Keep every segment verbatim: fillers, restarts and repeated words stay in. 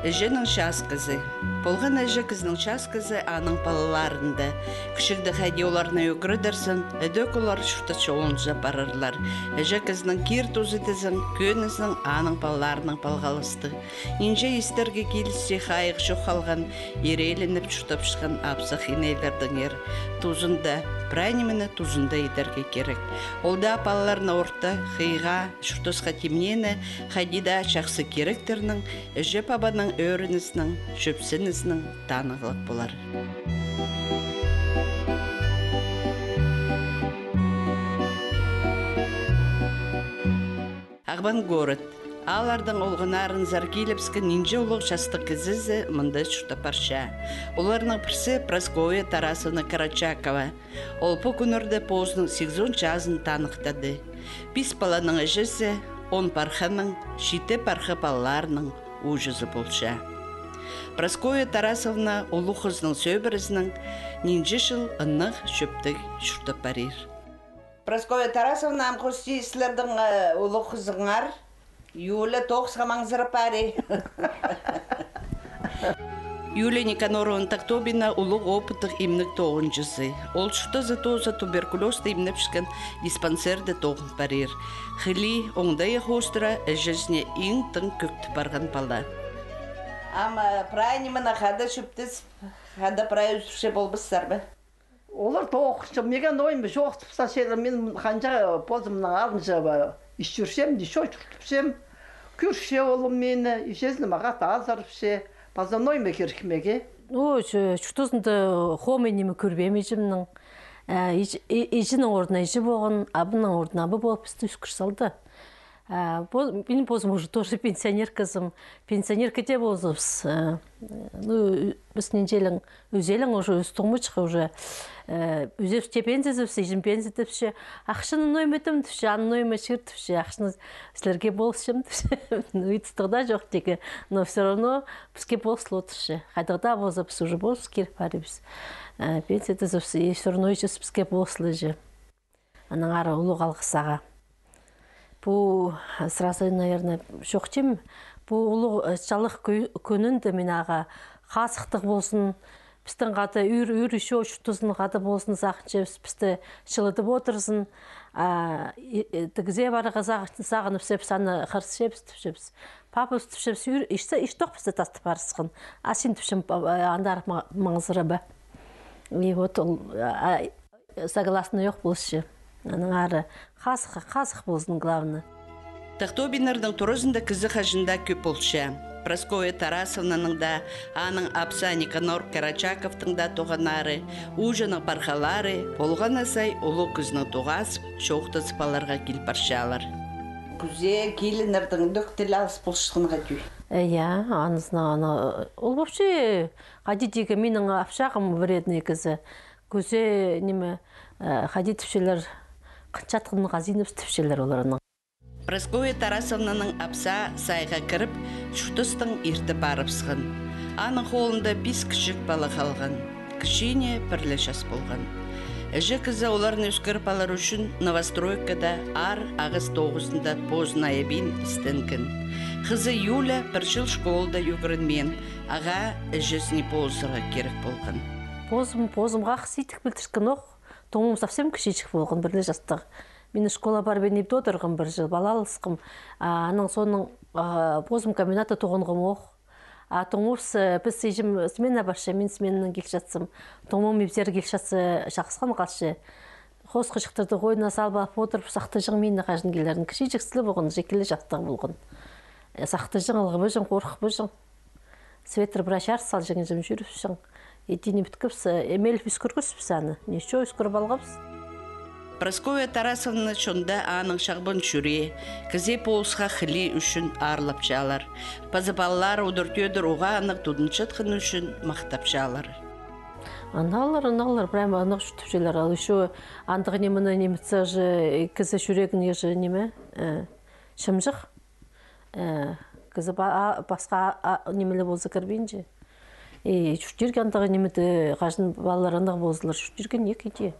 Іҷенің часкызы. Полған іҷе кізінің часкызы аның палаларында. Кічігде хайди оларны ӱгредерзің, ідӧк олар чуртас чолынҷа парарлар. Іҷе кізінің кир тузы тізең, кӧнізінең аның палаларынаң палғалыстығ. Нинҷе истерге килісче хайығ чох халған, ирееленіп чуртапчатхан апсах-инейлердеңер. Тузында, прай нимені тузында идерге кирек. Ол даа палаларны орта, хыйға, чуртасха тимнеені, хайди даа чахсы киректернең, іҷе-пабаның ӧрінізінең, чӧпсінізінең танығлап полар. Ағбан город. Ааллардаң олғаннарынзар килібіскен нинҷе улуғ частығ кізізі мында чуртап парча. Оларның пірсі Прасковья Тарасовна Карачакова. Ол пу кӱннерде позының сигізон чазын таныхтады. Пис паланың іҷезі, он парханың, читі парха палаларының ууҷазы полча. Прасковья Тарасовна улуғ хызының сӧбірезінең нинҷе чыл ынағ чӧптіг чуртап парир. Прасковья Тарасовна, ам хости сірернің, э, улуғ хызыңар Юля тоғысха маңзырап пари. Юлия Никаноровна Тахтобина улуғ опыттығ имнег тоғынҷызы. Ол чуртазы тооза туберкулёзты имнепчеткен диспансерде тоғын парир. Хыли, оңдайы хоостыра, іҷезіне иң тың кӧктеп парған пала. Ам, э, прай нимені хада чӧптес, хада прай ӱзірче полбассар ба? Олар тоғынча, миге ноо ниме чоохтапчалар, мин ханҷа позымның алнынҷа ис чӧрчем, ничо чуртапчам. Кӧрче олар мині, иҷезі мағаа тазырапча, паза ноо ниме кирек миге. Ну, чу-, чуртазында хомай ниме кӧрбеем иҷемнің. Э, иҷ-, и-, иҷенің орнына иҷе полған, абаның орнына аба полып, пісті ӧскір салды. А, по-, мин позым уже тоже пенсионерказым. Пенсионерка тее ползабыс. Э, ну, піс нинҷелең, ӱзелең уже, ӱс туңмачха уже. Э, ӱзебіс тее пенсиязыбыс, иҷем пенсия тіпче. Ахчаны ноо ниме иттім тіпче, аны ноо ниме чир тіпче, ахчаны сірерге полысчам тіпче. Ну, ит ыстығ даа чох тигі. Но всё равно піске полыс ла одырча. Хайдағ даа полза, піс уже полыс киріп парибыс. Э, пенсия тізібіс, и всё равно иҷес піске полыс ла іҷе. Аннаңар улуғ алғыс ағаа. Пу сразу, наверное, чоохтим, пу улуғ, э, чалых кӱ-, кӱнінде мин ағаа хазыхтығ ползын, пістің хада ӱр, ӱр ещё чуртазын хада ползын, сағынчабыс, пісті чылыдып одырзын. А, и, и, тігізее парарға сағ-, сағыныбысчабыс, аны хырысчабыс тіпчебіс. Пабабыс тіпчебіс, ӱр, иште, иштох пісті тастап парысхан. А син тіпчем, па-, а, андар ма-, маңзыраба. И вот ол, а, согласныйох полысча. Аннаңар хазых, хазых ползын, главное. Тахтобиннарның туразында кізі хаҷан даа кӧп полча. Прасковья Тарасовнаның даа, аның апсаа Никанор Карачаковтың даа тоғаннары, ууҷаның пархалары, полған на сай улуғ кізінең тоғазып, чоохтазып аларға кил парчалар. Кӱзее киліннердең дӧк тіл алыс полчатханға тӧӧй. Э, я, анызына, ана, ол вообще, хайди тигі, минің апчағым вредный кізі. Кӱзее, ниме, э, хайди тіпчелер, хынчатхан хазинабыс тіпчелер оларның. Прасковья Тарасовнаның апсаа сайға кіріп, чуртастаң иртіп парыбысхан. Аның холында пис кічіг пала халған. Кічиине пір ле час полған. Іҷе кізі оларны ӧскіріп алар ӱчӱн новостройкада аар ағас тоғызында позын айабин істенген. Хызы Юля пір чыл школада ӱгренмеен, ағаа іҷезіне полызарға кирек полған. Позым, позымға ах сидік пілдірткен ох. Туңмам совсем кічиҷек полған, пір ле частығ. Мин школа парбин ибде одырғам пір чыл, палаласхам. А, анаң соонаң, а, позым комбинатта тоғынғам ох. А туңмабыс, э, піс, иҷем смена парча, мин сменанаң килчатсам. Туңмам ибзер килчатса, чахсхан халча. Хосхаҷахтарды хойнына салып ап одырып, сахтаҷаң мині хаҷан килерін. Кічиҷек сіліг полған, чіли частығ полған. Э, сахтаҷаң, ылғабаҷаң, хорыхпаҷаң. Свитер прай чарыс салҷаң, иҷем чӧрібісчең. Иди ниме иткебіс, э, меліп ӧскіргебіс аны. Ничо, ӧскіріп алғабыс. Прасковья Тарасовна чонда аның чағбан чӱрее, кізее полысха хылии ӱчӱн аарлапчалар. Паза палалары удур-тӧдір уғаа аннығ тудынчатхан ӱчӱн махтапчалар. Анаалар, анаалар, прямо аннығ чуртапчалар. Ол ещё андағ нимені ниме итсе же, кізі чӱрегіне же ниме, э, чымҷых. Э, кізі па-, а, пасха, а, ниме ле полза кірбинче. И чуртирға андағ ниме дее, хаҷан палалар аннығ ползалар, чуртирға неке дее.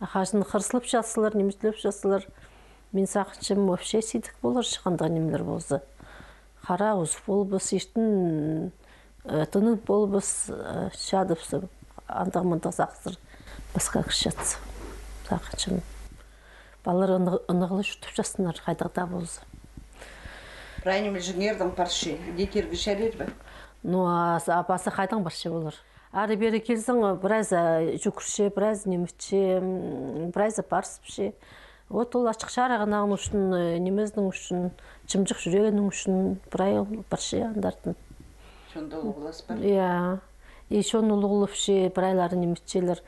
А хаҷан хырыслапчатсалар, ниме итчетселер. Мин сағынчам, вообще сидік поларҷых андағ нимелер полза. Хара узуп полбас, иртен Тынып полыбыс, чадыбыс, андағ-мындағ сағыстар пасха кізі чатса. Сағынчам, палалар ынағлығ чуртапчатсыннар, хайдағ даа полза. Прай ниме чӱгӱрерге парча, иди тирге чарир ба? Ну, а пазы хайдаң парча полар? Ары-пеері килзең, прайзы чӱгӱрче, прайзы ниме итче, прайзы парысча. Вот ол ачых чарығ, аның ӱчӱн, нимезінің ӱчӱн, чымҷых чӱрегінің ӱчӱн прай ол парча андартын. Чон даа улуғласпар. Я. И чон улуғлапча, прайлары ниме итчелер.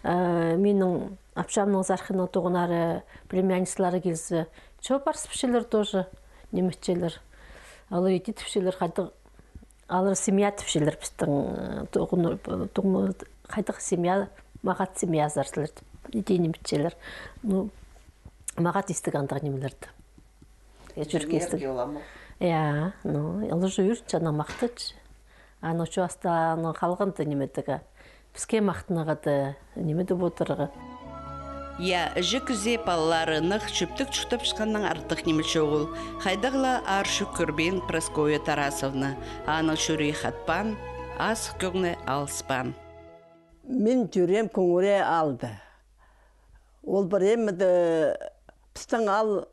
Минің апчамның Зархинның туғаннары, племянницалары килзе, чо парыспчалар тоже, ниме итчелер. Алар иди тіпчелер, хайдағ Алар семья тіпчелер пістің, хайдағ семья, мағат семьязар сірер тіп, иди ниме итчелер. Ну, мағат истіг андағ нимелерді. Я, чӱрек истіг. Я, ну, ол уже ӱр чана махтач. Аның чоостаң халғанды нимедігі. Піске махтанарға даа, ниме дее одырарға. Я, іҷе кізее палалары нығ, чӧптіг чуртапчатханнаң артых ниме чоғыл. Хайдағ ла аар чӱк кӧрбеен Прасковья Тарасовна, аның чӱрее хатпаан, азых кӧңні алыспаан. Мин тӧреем Куңуре аалда. Ол пір ниме дее, пістің аал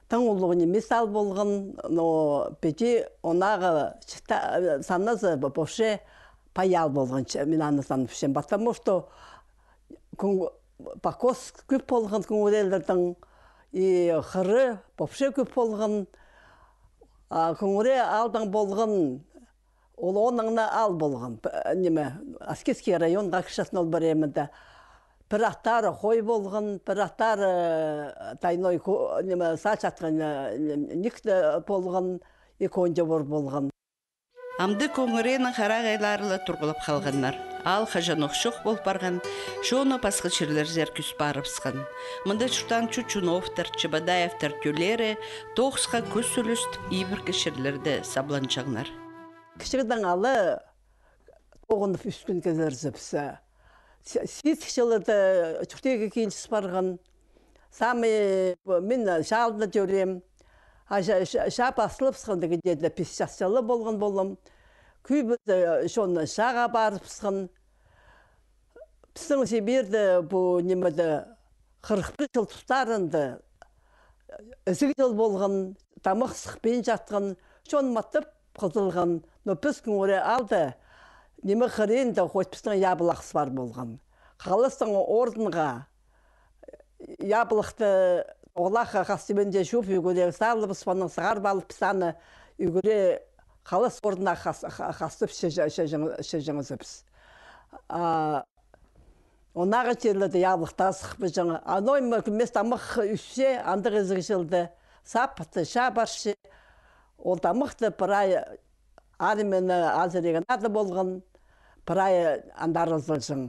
тың улуғ нимес аал полған, но піди ондағы чита-, саназы вообще пай аал полған, мин аны санапчам, потому что покос кӧп полған куңурелернің, и хыры вообще кӧп полған. А Куңуре аалдаң полған, ол он аал полған. Ниме, Аскизский районға кірчең ол пір ниме дее. Пір аттары хой полған, пір аттары тайной ниме, саачатхан ниме, ниме полған, и коньдевор полған. Амды Куңуренің харағайлары ла турғлап халғаннар. Аал хаҷанох чох пол парған, чоны пасха чирлерзер кӧс парыбысхан. Мында чуртаан Чучуновтар, Чебодаевтар тӧллері тоғысха кӧс ӱлестіп, ибіркі чирлерде сабланҷаңнар. Кічігдең ала тоғынып ӧскен кізілерзібіс. Сидік чылларда чуртирға киліс парған. Самый, мин чалда тӧреем. А чаа пасталыбысханда, где-то пис час чылы полған полам. Кӧбізі чон чааға парыбысхан. Пістің Сибирьде пу нимеде хырых пір чыл тустарында ізіг чыл полған, тамах сыхпин чатхан, чон матап хызылған. Но піс Куңуре аалда ниме хыринда хоть пістің яблахсыбыс пар полған. Халастың орнына яблахты оғлахха хас тибінде чуп, ӱгре салыбыс, паның сығарып алып, піс аны ӱгре халас орнына хас-, ха-, хастап ча-, ча-, чаҷаң-, чаҷаңзыбыс. А, Ондағы чирлерде яблахтар сыхпаҷаң. Аной ма кӧмес тамах ӧсче, андағ ізіг чылда. Сапты чаа парча. Ол тамахты прай армияны азырирға надо полған, прай андар ызылҷаң.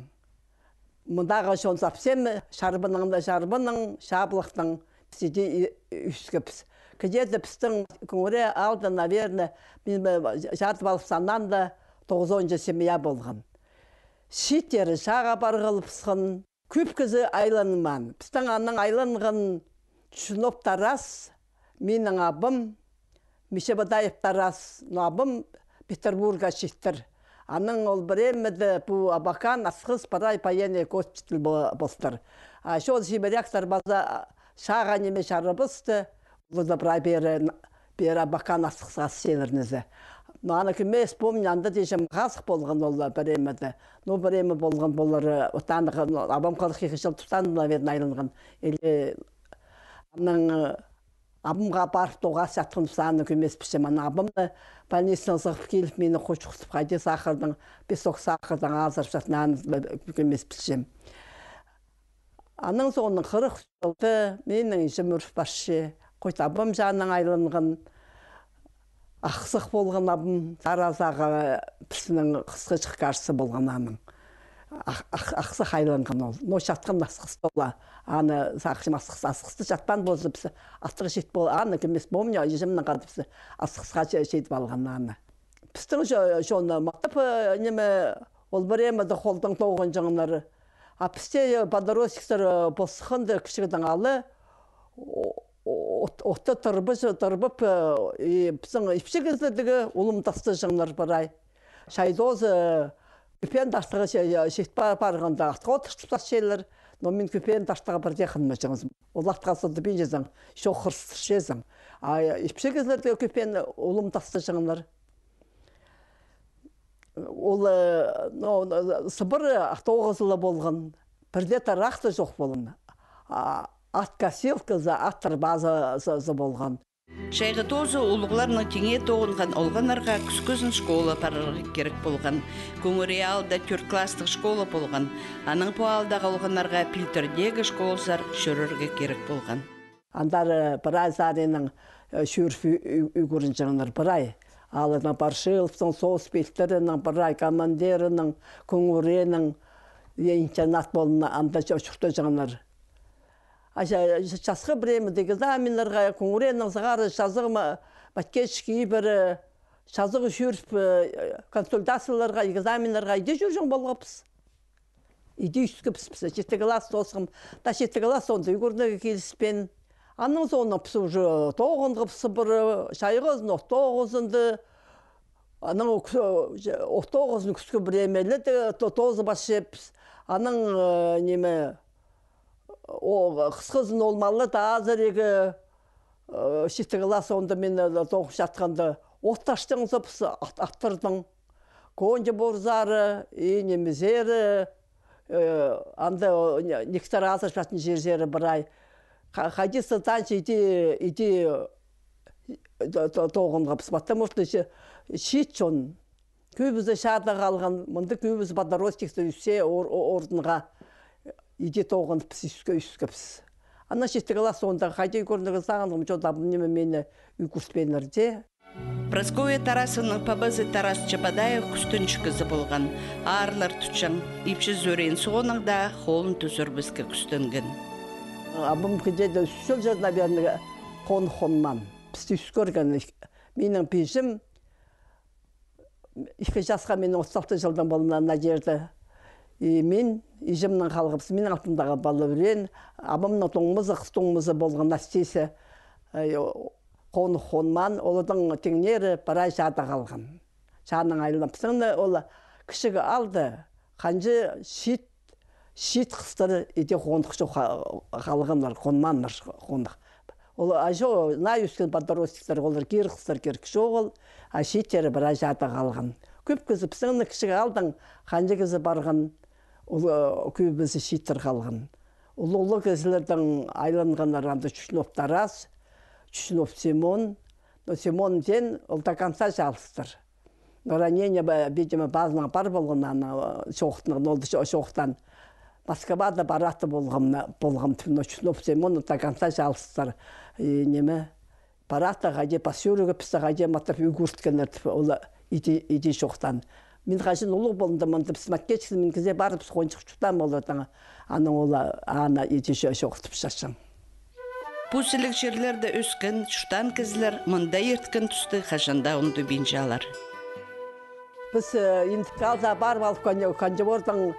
Мындағы чон совсем чарбанаң, чарбанаң, чаблыхтаң сиди ӧскебіс. Где-то пістің Куңуре аалда, наверное, мин чадып алып санаанда, тоғызонҷа семья полған. Чииттері чааға парғлыбысхан. Кӧп кізі айланмаан. Пістің анаң айланған Чучунов Тарас, минің абам, Мичебадаев Тарас, но абам Петербургха читтір. Анаң ол пір ниме дее пу Абакан, Асхыс прай паянный госпиталь пол-, полтыр. А чон сибіряктар паза чааға ниме чарабасты, олар прай пеер, пеер Абакан, Асхысха северныйза. Но аны кӧмес помню, анда тізем хазых полған ол пір ниме дее. Ну, пір ниме полған полар, вот аны, ну, абам хырых ікі чыл тустаан, наверное, айланған. Или анаң, э, абамға апарып тоғас чатханыбыс, аны кӧмес пілчем. Анаң абамны больницадаң сығып киліп, мині хучухтап, хайди сахардаң, песок сахардаң азырапчатхан, аны кӧмес пілчем. Анаң соонаң хырых чылда минің іҷем ӱр парча. Хоть абам чаанаң айланған, ахсых полған абам, таразы ағаа піснең хысхаҷах карсы полған аның. Ах-, ах-, ахсых айланған ол. Но чатхан Асхыста ол. Аны сағынчам, Асхыс-, Асхыста чатпаан полза, піс аттығ чит пол-, аны кӧмес помню, іҷемнең хада піс Асхысха че-, читіп алған аны. Пістің чо-, чоны матап, э, ниме, ол пір ниме дее холдаң тоғынҷаңнар. А пісте, э, подростектер, э, пос сыхханда кічігдең ала, о-, о-, от-, отты тырбы-, тырбап, э, и пістің ипчі кізілердегі улум тастаҷаңнар прай. Чай тоозы кӱпен тартығы чит парғанда атха одыртып тастаҷаңнар, но мин кӱпен тартығы пірдее хынмаҷаңмын. Ол атха сыдыбинчазың, чох хырыстырчазың. А ипчі кізілерге кӱпен улам тастаҷаңнар. Ол, э, ну, сыбыр тоғызы ла полған, пірдее тарах та чох полған. А, ат косилказы, ат арбазы полған. Чайғы тоозы улуғларның тиңе тоғынған олғаннарға кӱскізін школа парарға кирек полған. Кӱңӱре аалда тӧрт класстығ школа полған. Анаң пу аалдағы олғаннарға пилтірдегі школазар чӧрерге кирек полған. Андар, э, прай саринаң, э, чӧріп ӱ-, ӱ-, ӱгренҷеңнер, прай. Аалның Паршиловтың, соос пилтірінің, прай командирінің, Кӱңӱренің, е, интернат полған, анда ча-, чуртаҷаңнар. А ча-, ча-, часхы времяда экзаменнерге, Кӱңӱренің сығара чазағ ма-, Маткечик ибіре, чазағ чӧріп, э, консультацияларға, экзаменнерге иди чӧрҷең полғабыс. Иди ӧскебіс піс, читі класс тоосхам. Да читі класс соонда ӱгренерге киліспеен. Анаң соонда піс уже тоғынғабыс пір, чайғызын, ох тоғызында. Анаң ох тоғызын кӱскі времяларда то-, тоозыбысчабыс. Анаң, э, ниме, о, хысхызын ол малларны азырирға, э, читі класс соонда мин, э, тоғынчатханда, от тастаҷаңзар піс, ат-, аттардаң. Конҷы пурзары, и нимезері, э, анда, о, не-, нектер азырчатхан чирзері прай. Ха-, хайди сыдиинҷа иди, иди, э, то-, то-, тоғынғабыс, потому что че-, чиит чон. Кӧбізі чаада халған, мында кӧбізі подорожникте ӧсче ор-, о-, орнына. Иди тоғынып піс ӧске-, ӧскебіс. Анаң читі класс соонда хайди ӱгренерге сағынғам, чоохтап, ниме, мині ӱгренбееннер дее. Прасковья Тарасовнаның пабазы Тарас Чабадаев кӱстенҷі кізі полған, аарлар тутчаң, ипчі сӧреен соонаң даа холын тӱзірбеске кӱстенген. Абам кізее ӱс чыл, наверное, хонған. Пісті ӧскірген. Минің пиҷем ікі часха, минің отыс алты чылдаң полған Надежда. И мин, іҷемнең халғабыс, минің алтымдағы пала ӱреен, абамның туңмазы, хыс туңмазы полған Настися. Э, хонған, оларның тиңнері прай чаада халған. Чаанаң айланып, пістің ол кічіг аалда ханҷа чиит, чиит хыстар иди хонғанҷа ха-, халғаннар, хонғаннар хонғаннар. Ол, а чо, наа ӧскен подорожниктер, олар кирі хыстар кирек чоғыл, а чииттері прай чаада халған. Кӧп кізі, пістің кічіг аалдаң ханҷа кізі парған, ол, э, кӧбізі чииттер халған. Улуғ-улуғ кізілернің айланғаннары анда Чучнов Тарас, Чучнов Семен, но Семен теен ол до конца чалыстыр. Но ранение, ба-, видимо, пазынаң пар полған, аны, э, чоохтанған, ол даа чо-, чоохтаан. Москвада параатты полғам, полғам, но Чучнов Семен до конца чалыстыр. И ниме, параатты хайди пас чӧрерге, пісті хайди матап ӱгреткеннер тіп, ол иди, иди чоохтаан. Мин хаҷан улуғ полдым, мында піс Маткечиксер, мин кізее парып, піс хонҷых чуртаам олардаң, анаң ол аны иди чо-, чоохтапчатчаң. Пу сіліг чирлерде ӧскен, чуртаан кізілер мында ирткен тусты хаҷан даа ундубинчалар. Піс, э, Индік аалзар парып алып, Конь-, Коньчабордаң,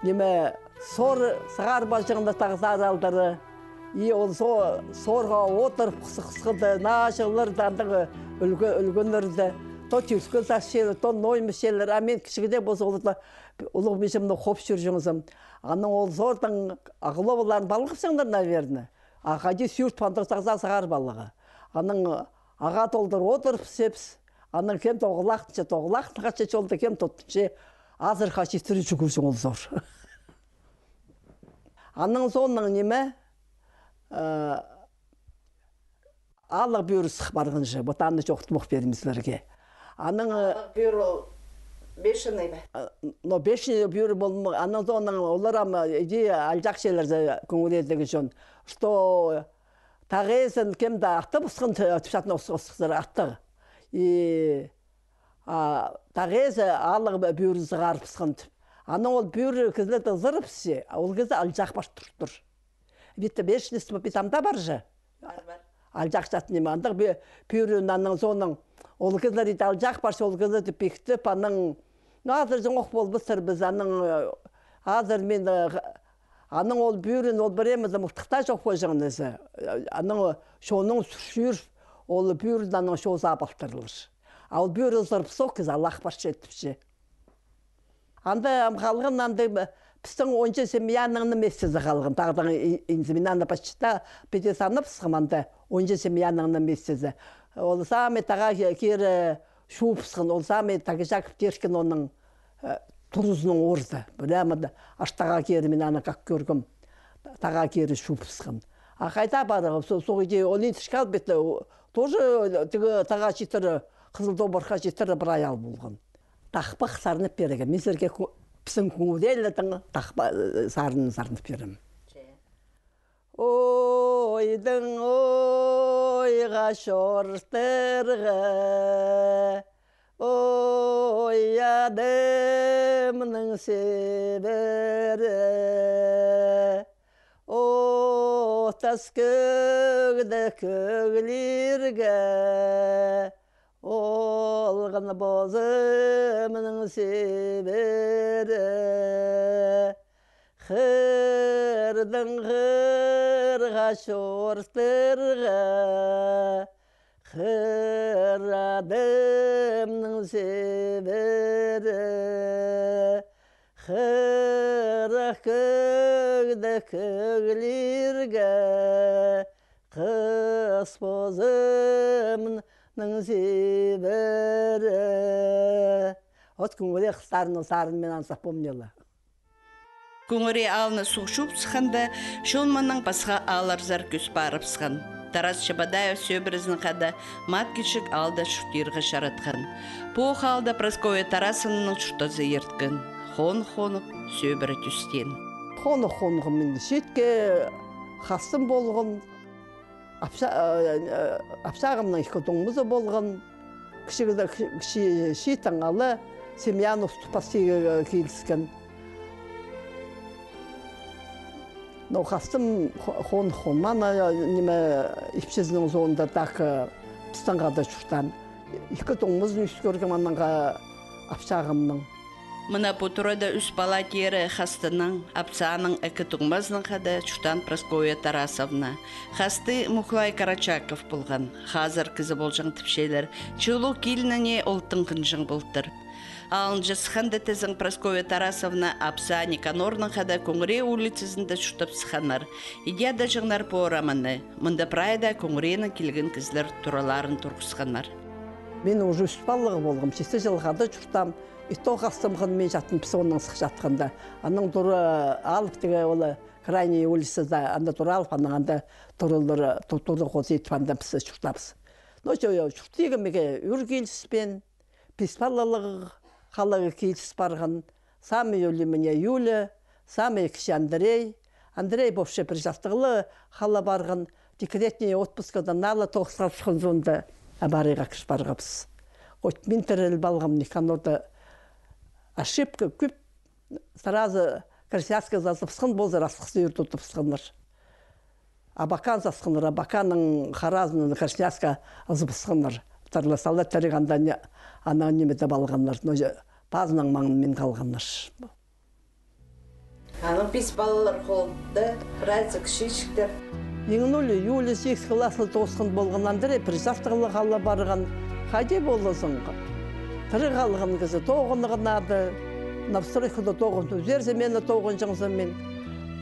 ниме, сор сығарып алҷаңнар тағзар аалдары. И ол со-, сорға одырып, хыс-, хысхыда, наа чылларда, андағ ӱлгӱ-, ӱлгӱннерде. То тӧрткіл тастаҷаңнар, то ноймаҷаңнар. А мин кічігде полза, оларда улуғ пиҷемнең хоп чӧрҷеңмін. Анаң ол сордаң ағылып аларын палғапчаңнар, наверное. А хайди сӱрт пандығ тағзар сығарып аларға. Анаң ағаа толдыра одырыбысчабыс. Анаң кем тоғылахтынча, тоғылахтынған хача чолда кем тоттынча, азырға читіре чӱгӱрҷең ол сор. Анаң соонаң ниме, э, ааллығ пӱӱр сых парғанҷа, вот аны чоохтап ох пирем сірерге. Анаң, э, ааллығ пӱӱр ол бешеный бе? Э, но бешеный пӱӱр полмаан, анаң соонаң олар ам, э, иди алҷаачаңнар за Кӱңӱредегі чон. Что тағызын кем дее аттабысхан, э, тіпчеткен ос-, осхастар аттығ. И, а, тағызы ааллығ пӱӱр сығарыбысхан тіп. Анаң ол пӱӱр кізілерді ызырыбысча, ол кізі алҷаах пар туртыр. Вид вежливости пу пис ам даа парҷа. Пар, пар. Алҷаах чат ниме, андағ пӱ-, пӱӱрін анаң соонаң. Ол кізілер иди алҷаах парча, ол кізілерді пиктеп, анаң, ну, азырҷаң ох полыбыстыр піс, анаң, э, азыр мин, э, анаң ол пӱӱрін ол піреемізі мылтыхтап чох полҷаң нооза. Анаң чонның сӱріп, ол пӱӱрін анаң чоза ап алтырлар. А ол пӧрі ызырып сох кізі, алах парча тіпче. Анда ам халған, анда пістің он читі семьяның на местезі халған. Тағдаң инзі, мин аны почти пиди санап сыххам, анда он читі семьяның на местезі. Ол самый тағаа кирі чуупсхан, ол самый тағаа чағып тирткен, оның турызының орзы. Прямо да аштаға кирі, мин аны как кӧргем. Тағаа кирі чуупсхан. А хайда парығ, соғы иди, ол интішке алып бетті, тоже тігі тағаа читірі, Хызыл Тобырға читірі прай ал полған. Тахпах сарнап пирерге. Мин сірерге пістің кӱңӱрелернің тахпа сарын сарнап пирем. Ойдың ойға чортырға, ой, адымның сибірі, о, тас кӧгде кӧглирге, олған позымның сибірі, хырдың хырға чортырға, хыр адымның сибірі, хырах кӧгде кӧглирге, хыс позымның сибірі. От кӱңӱре хыстарның сарын мин аны запомнила. Кӱңӱре аалны суғ чуупсыхханда, чон мының пасха аалларзар кӧс парыбысхан. Тарас Чабадаев сӧбірезінең хада Маткичік аалда чуртирға чаратхан. Пу аалда Прасковья Тарасовнаның чуртазы ирткен. Хоных-хоных сӧбіре тӧстеен. Хоных-хоных мин чиитке хастым полған. Апча-, э, э, апчағымның ікі туңмазы полған. Кічігде, кічі, чииттең ала семьяны устап пастирға киліскен. Но хастым хо-, хон-, хонмаан, э, ниме, ипчізінің соонда так, э, пістің хада чуртаан. Ікі туңмазын ӧскіргем аннаң апчағымның. Мына пу турада ӱс пала теере хастынаң, апсаанаң, ікі туңмазынаң хада чуртаан Прасковья Тарасовна. Хасты Мухлай Карачаков полған. Хазыр кізі полҷаң тіпчелер. Чылу килініне ол тың хынҷаң полтыр. Алынҷа сыхханда тізең Прасковья Тарасовна апсаа Никанорнаң хада Кӱңӱре улицазында чуртап сыхханнар. Иди адаҷаңнар пу орамны. Мында прай даа Кӱңӱренең килген кізілер тураларын турғысханнар. Мин уже ӱс палалығ полғам, читі чыл хада чуртаам. И то хастым хынмин чатхан, піс оннаң сых чатханда. Анаң тура алып тігі ол Крайняя улицада, анда тура алып, анаң анда туралар, ту-, тура хоза итіп, анда піс чуртаабыс. Но чо-, чуртирға мағаа ӱр киліспеен, пис палалығ халарға киліс парған. Самый ӱлӱміне Юля, самый кічіг Андрей. Андрей вообще пір частығ ла хала парған, декретный отпускадаң ала тоғысха сыххан соонда аварияға кір парғабыс. Хоть мин тіріліп алғам, Никанорда ошибка кӧп, сразу Красноярскайзар азыбысхан полза, расхыс ӱр тутыбысханнар. Абакан сасханнар, Абаканның харазынаң Красноярскайзар азыбысханнар. Тарласала тіріг анда не, ана ниме тіп алғаннар. Но же, пазынаң маңын мин халғаннар. Аның пис палалар холда, прайзы кічічіктер. Иң ӱлӱ Юля сигіс класты тоосхан полған, Андрей пір частығ ла хала парған. Хайди ползаң, тірі халған кізі тоғынарға надо. Новостройкада тоғын, ӱзер замена тоғынҷаңзым мин.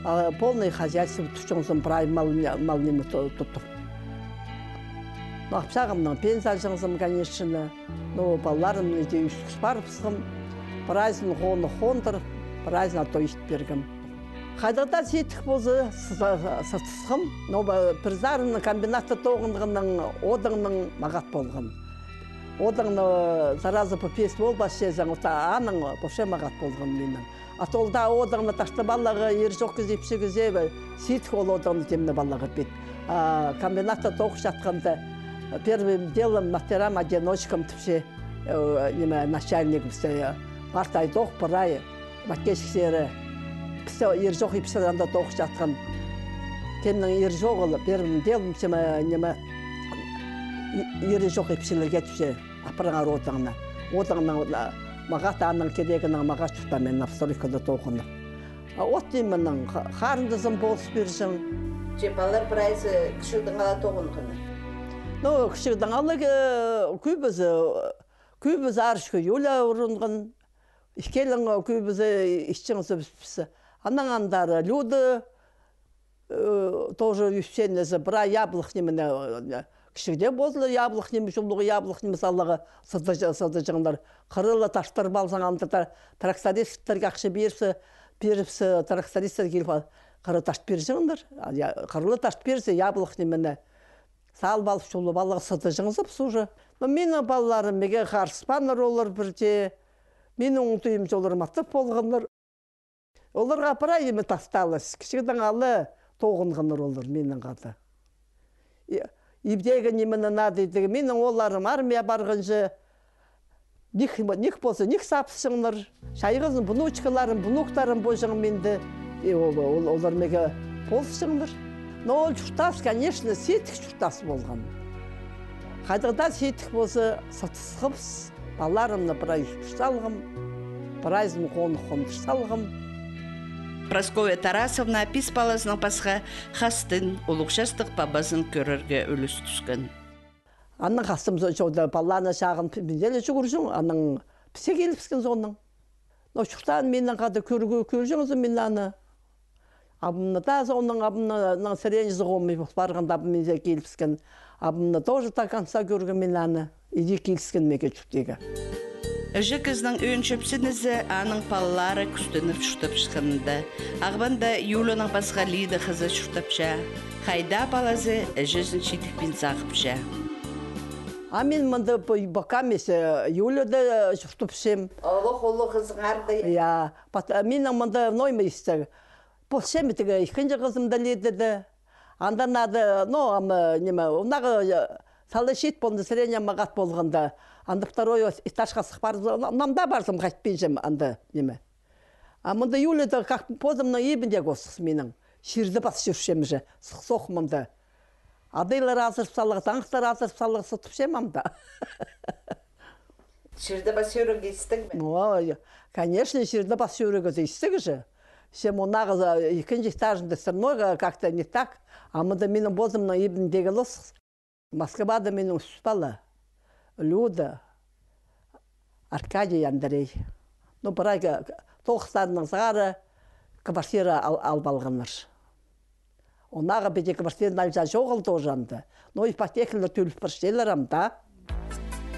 А, полный хозяйство тутчаңзым, прай мал, мал ниме ту-, тутып. Но апсағымнаң пенсия алҷаңзым, конечно. Но палаларым иди ӧскіс парыбысхам, прайзын хоны хондырып, прайзын ато ит пиргем. Хайдағ даа сидік полза, сы-, сы-, сатысхам, но ба-, пір сарын комбинатта тоғынғаннаң одыңнаң мағат полған. Одыңны сразу по пес ол бас чезең, ота аның вообще мағат полған минің. А то ол даа одыңны тартып аларға, ир чох кізі, ипчі кізі, сидік ол одыңны тимнеп аларға пит. А комбинатта тоғынчатханда первым делом матерям-одиночкам тіпче, э, ниме, начальник пісті, э, парта ай тоғын парай, Маткечіксері. Пісті ир чох ипчілер анда тоғынчатхан. Кемнің ир чоғы ла, первым делом, тиме, ниме, и-, ир чох ипчілерге тіпче. Апарыңар одыңны. Одыңның, а, мағат, аның кирегінең мағат чуртаам мин новостройкада тоғынып. А от нименің ха-, харындазым полыс пирҷең. Че палалар прайзы кічігдең ала тоғынғаннар? Ну, кічігдең ала, э, кӧбізі, э, Кӧбізі Арышка Юля урунған, ікӧлең кӧбізі исчеңзібіс. Анаң андар Люда, э, тоже ӧсчеңзі, прай яблах ниме, э, кічігде позы яблах ниме, чуллығ яблах ниме саларға сыдыҷаңнар. Хырыла таштар палзаң, анда та трактористтерге ахча пирзе, пирзе, трактористер киліп, хыры ташт пирҷеңнер. А, я, хырыла ташт пирзе, яблах нимені салып алып, чуллап аларға сыдыҷаңзыбыс уже. Но минің палаларым мағаа харыспааннар, олар пірдее. Минің оңдайымҷа олар матап полғаннар. Оларға прай ниме тасталыс. Кічігдең ала тоғынғаннар олар минің хада. И, ибдегі нимені надо идіг. Минің оолларым армия парғанҷа, ниг, ниг полза, ниг сабысчаңнар. Чайғызын внучкаларым, внуктарым полҷаң минде. И ол, ол, олар мағаа полысчаңнар. Но ол чуртас, конечно, сидік чуртас полған. Хайдағ даа сидік полза, сатысхабыс. Палаларымны прай ӱстӱр салғам, прайзын хонығ хондыр салғам. Прасковья Тарасовна пис палазынаң пасха хастын, улуғ частығ пабазын кӧрерге ӱлӱс тӱскен. Анаң хастым со-, чоғда паланы чағын пі-, пі-, піле чӱгӱрҷең, анаң піске килібіскен соонаң. Но чуртаан минің хада кӧр-, кӧ-, кӧрҷеңзі мин аны. Абамны даа соонаң, абамның сіренҷізі хомай пол парғанда, абам минзер килібіскен. Абамны тоже до конца кӧргем мин аны. Иди киліскен мағаа чуртирға. Іҷе кізінің ӧӧн чӧпсінізі аның палалары кӱстеніп чуртапчатханында. Ағбанда Юлияның пасха Лида хызы чуртапча. Хайдағ палазы іҷезін чидікпин сағыпча. А мин мында пу-, пока месе Юлияда чуртапчам. Олох улуғ хызыңарды. Я, пат-, минің мында нойма истіг. Полчам тігі ікінҷі хызым даа Лидада. Анда надо, ну, ам, ниме, ондағы, э, сала чиит полды, сірернең мағат полғанда. Анда второй этажха сых парзам, на-, намда парзам, хатпинчам анда, ниме. А мында Юлияда как позымның ибінде косхыс минің. Чирді пас чӧрчем же, сых-сох мында. Адайлар азырып салығ, таңыхтар азырып салығ, сытыпчам амда. Чирді пас чӧрерге истіг ме? Ой, конечно, чирді пас чӧрерге истіг же. Сен мынағы за-, ікінҷі этажында сырнойға как-то не так. А мында минің позымның ибін дегілос. Москвада минің ӱс пала. Люда, Аркадий, Андрей. Ну, прай ка-, тоғыстарының сығара квартира ал-, алып алғаннар. Ондағы піди квартира алҷаң чоғыл тоже анда. Но ипотекалар тӧлеп парчалар анда.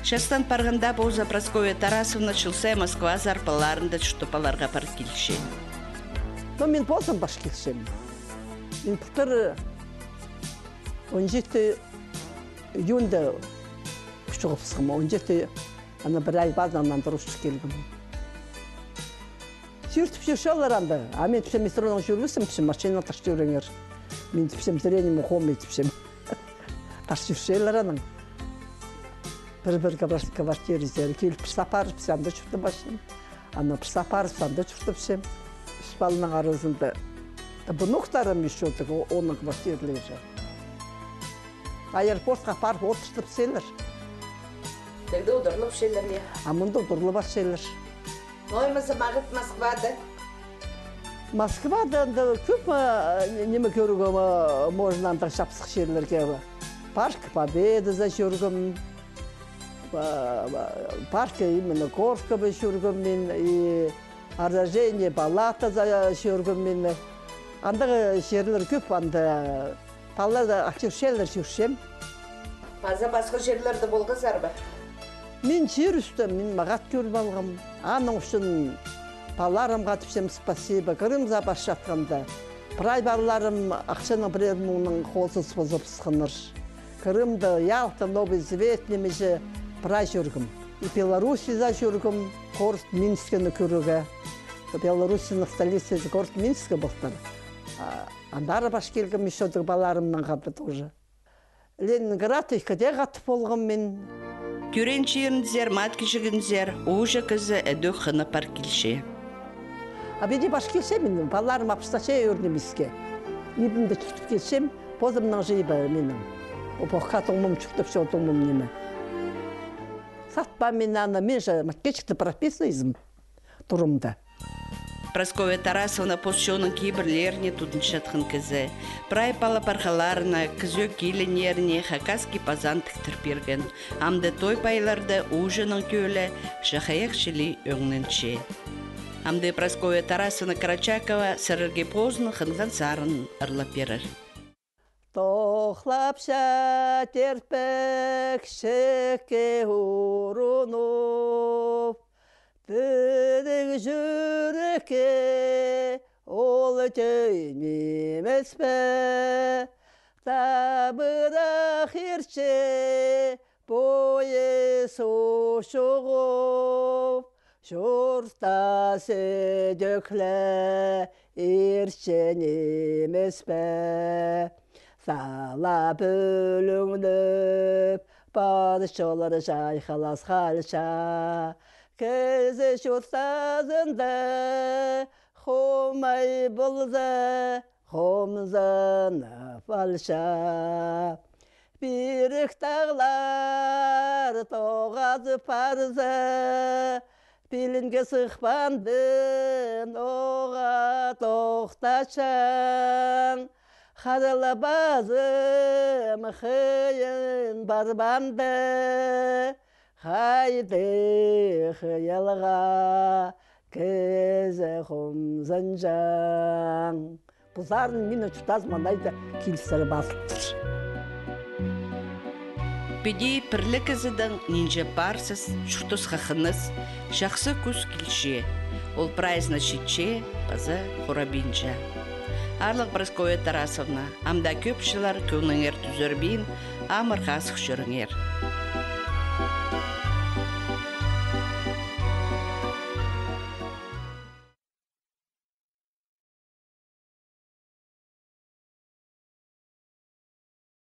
Частан парғанда позы Прасковья Тарасовна чыл сай Москвазар палаларында чуртап аларға пар килче. Но мин позым пар килчем. Мин пылтыр он читі июньда кӱчіг ыбысхам, он читі, ана пір ай пазынаң андыр ӱс килгем. Сӱртіп чӧрчелер анда. А мин тіпчем, метронаң чӧрбеспін, тіпчем, машина тартып чӧріңер. Мин тіпчем, зрением хомай тіпчем. Тартып чӧрчелер анаң. Пір-пір квар-, квартира киліп, пір сапар, піс анда чуртапчам. Ана пір сапар, піс анда чуртапчам. Ӱс паланың аразында. Та внуктарым ещё тігі, о-, онның квартиралары. Аэропортха парып одыртыпчалар. Тігде удурлапчалар, я? А мында удурлап парчалар. Ноо ниме сағат Москвада? Москвада анда кӧп, а, ниме кӧрерге, а, можно анда чапсых черлерге. Парк Победы за чӧргем. Па-, па-, парк именно Горького чӧргем мин, и Оружейный палата за чӧргем мин. Андағ черлер кӧп, анда палалар ах чӧрчелер, чӧрчем. Паза пасха черлерде полғазар ба? Мин чир ӱстӱн, мин мағат кӧріп алғам. Аның ӱчӱн палаларымға тіпчем спасибо. Крым за парчатханда. Прай палаларым ахчаның пірер муңнаң хозыс позып сыхханнар. Крымда, Ялта, Новый Завет нимеҷе прай чӧргем. И Белоруссия за чӧргем, город Минскіні кӧрерге. Белоруссияның столицазы город Минск полтыр. А, андар пар килгем ещё тігі палаларымнаң хада тоже. Ленинград ікіде хатап полғам мин. Тӧреен чирінзер, мат кічігінзер, ууҷа кізі ідӧк хынып пар килче. А піди пар килчем мин, палаларым апсача ӧрінмеске. Ибімде чуртап килчем, позымның же ибі минің. О, похха туңмам чуртапча, туңмам ниме. Сатпаам мин аны, мин же Маткечикте прописанный ізім турымда. Прасковья Тарасовна пос чонның кибірлеріне тудынчатхан кізі. Прай пала-пархаларына, кізӧк киліннеріне хакасский пазан тіктір пирген. Амды той-пайларда ууҷаның тӧлі чахайах чіли ӧңненче. Амды Прасковья Тарасовна Карачакова сірерге позының хынған сарынын ырлап пирер. Тохлапча тирпек чікке урунып, тіріг чӱрекке ол тӧӧй нимес пе? Табырах иртче поезд учуғып, чуртас ідӧк ле иртче нимес пе? Сала пӱлӱңнеп, пар чоллар чайхалас халча, кізі чуртазында хомай полза, хомзынып алча. Пирік тағлар тоғазып парза, пилінге сыхпандын оға тохтачаң. Хара ла пазым хыйын парбанда, хайди хыйалға кізі хомзынҷаң. Пу сарын минің чуртазыма найда килістіре пазылыптыр. Піди пір ле кізідең нинҷе парсас, чуртасха хыныс, чахсы кӱс килче. Ол прайзына читче паза хурабинча. Аарлығ Прасковья Тарасовна, ам даа кӧп чыллар кӧңніңер тӱзербин, амыр-хазых чӧріңер.